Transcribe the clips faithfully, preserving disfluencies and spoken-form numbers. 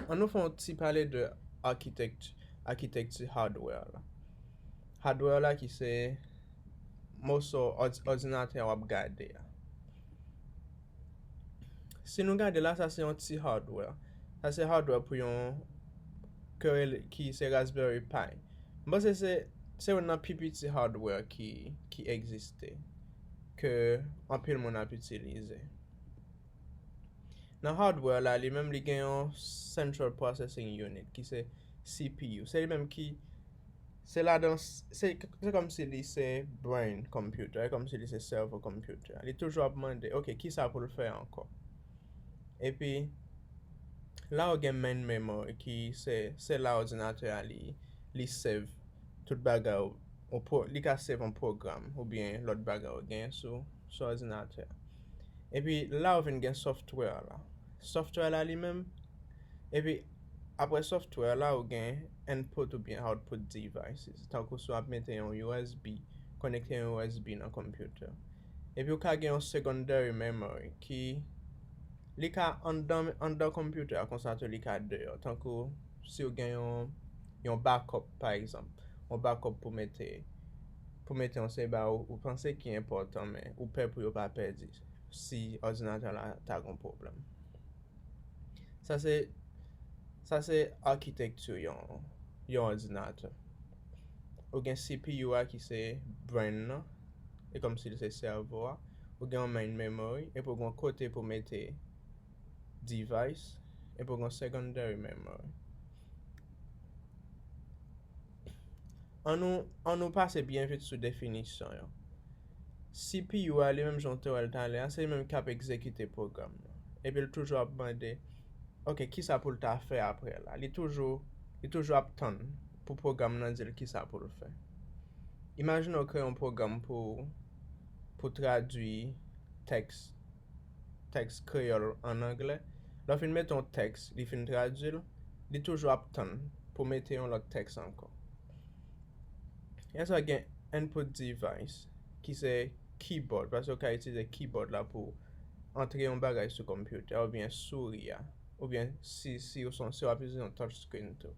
An nou fè yon ti pale de akitèkti akitèkti hardware la. Hardware la ki se moso òd- òdinatè w ap gade a. Si nou gade la, sa se yon ti hardware. Sa se hardware pou yon ki se Raspberry Pi. M panse se se youn nan pi piti hardware ki ki egziste ke anpil moun ap itilize. Nan hardware la, li menm li gen yon Central Processing Unit ki se C P U. Se li menm ki se ladan se se kòmsi li se brain computer, e kòmsi li se cerveau computer. Li toujou ap mande, ok, kisa pou l fè ankò? Epi la ou gen main memory ki se se la òdinatè a li li save tout bagay ou, ou pro, li ka save yon pwogram oubyen lòt bagay ou gen sou sou òdinatè. Epi la ou vin gen software la. Software la li menm, epi apre software la ou gen input oubyen output devices. Tankou si w ap mete yon U S B, konekte yon U S B nan computer. Epi ou ka gen yon secondary memory ki li ka anndan anndan computer a konsa tou li ka deyò. Tankou si w gen yon yon backup pa egzanp, yon backup pou mete pou mete yon seri bagay ou, ou panse ki enpòtan men ou pè pou yo pa pèdi si òdinatè la ta gen pwoblèm. Sa se sa se akitèkti yon yon òdinatè. Ou gen C P U a ki se brain nan, e kòmsi li se sèvo a. Ou gen yon main memory, epi ou gen yon kote pou mete device, epi ou gen yon secondary memory. An nou an nou pase byen vit sou definisyon yo. C P U a li menm jan w te wè l talè a, se li menm k ap egzekite pwogram nan. Epi l toujou ap mande, ok, kisa pou l ta fè apre la? Li toujou li toujou ap tann pou pwogram nan di l kisa pou l fè. Imajine w kreye yon pwogram pou pou tradui tèks tèks kreyòl an anglè. Lè w fin mete yon tèks, li fin tradui l, li toujou ap tann pou mete yon lòt tèks ankò. Epi sa gen input device ki se keyboard, paske w ka itilize keyboard la pou antre yon bagay sou konpyutè oubyen souri a, oubyen si si w se yon si w ap itilize yon touch screen tou.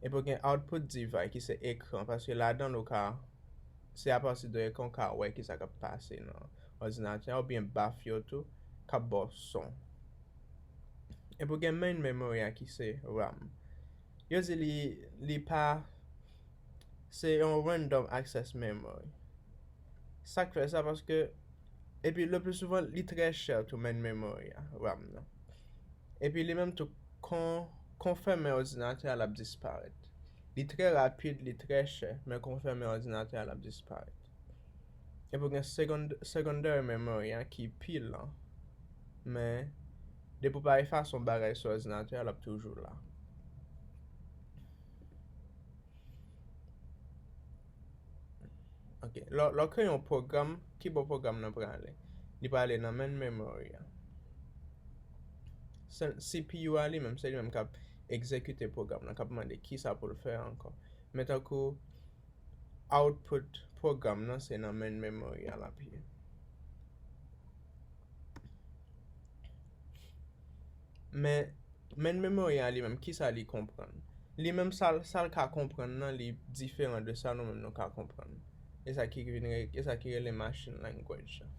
Epi w gen output device ki se ekran, paske ladan l ou ka se apati de ekran w ka wè kisa k ap pase nan òdinatè a oubyen baf yo tou k ap ba w son. Epi w gen main memory a ki se RAM. Yo di li li pa se yon random access memory. Sa k fè sa paske epi le pli souvan li trè chè tou main memory a RAM nan. Epi li menm tou kon kon fèmen òdinatè a l ap disparèt. Li trè rapid, li trè chè, men kon fèmen òdinatè a l ap disparèt. Epi w gen second, secondary memory an ki pi lan, men depi w pa efase yon bagay sou òdinatè a, l ap toujou la. Ok, lè lè w kreye yon pwogram, ki bò pwogram nan prale? Li prale nan main memory a. C P U a li menm, se li menm k ap egzekite pwogram nan, k ap mande kisa pou l fè ankò. Men tankou output pwogram nan se nan main memory a l ap ye. Men main memory a li menm, kisa li konprann? Li menm sa l sa l ka konprann nan li diferan de sa nou menm nou ka konprann. E sa ki vin e sa ki rele machine language la.